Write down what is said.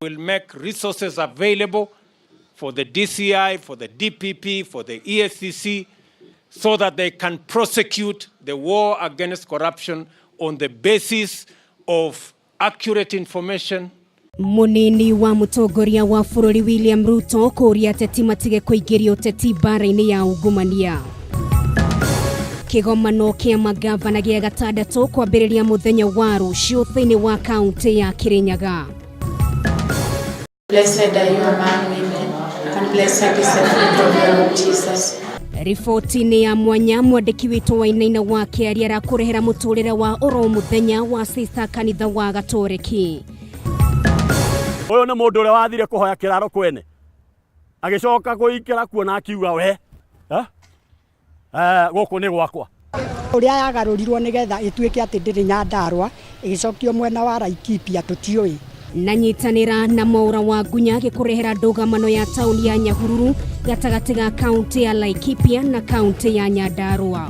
Will make resources available for the DCI, for the DPP, for the EACC, so that they can prosecute the war against corruption on the basis of accurate information. Munini wa mutongoria wa bururi William Ruto kũria ateti matige kũingĩria ũteti mbara-inĩ ya ungumania. Kĩgomano kĩa magavana gĩa gatandatũ kwambĩrĩria mũthenya wa rũciũ thĩinĩ wa kaunti ya Kirinyaga. Blessed are you among women, and blessed is the fruit of your womb, Jesus. Riboti-inĩ ya mwanya, mwandĩki witũ wa Inaina wa Kĩaria arakũrehera mũtũrĩre wa oro mũthenya wa sista kanitha wa Gatoreki. Ũyũ nĩ mũndũ ũrĩa wathire kũhoya kĩraro kwene agĩcoka kũingĩra kuo na akiuga we eh? Eh, gũkũ nĩ gwakwa. Ũrĩa yagarũrirwo nĩgetha ĩtuĩke atĩ ndĩrĩ Nyandarũa, ĩgĩcokio mwena wa Laikipia tũtiũĩ. Na nyitanĩra na Mwaura wa Ngunya gĩkũrehera ndũgamano ya taũni ya Nyahururu gatagatĩ ga kaunti ya Laikipia na kaunti ya Nyandarũa.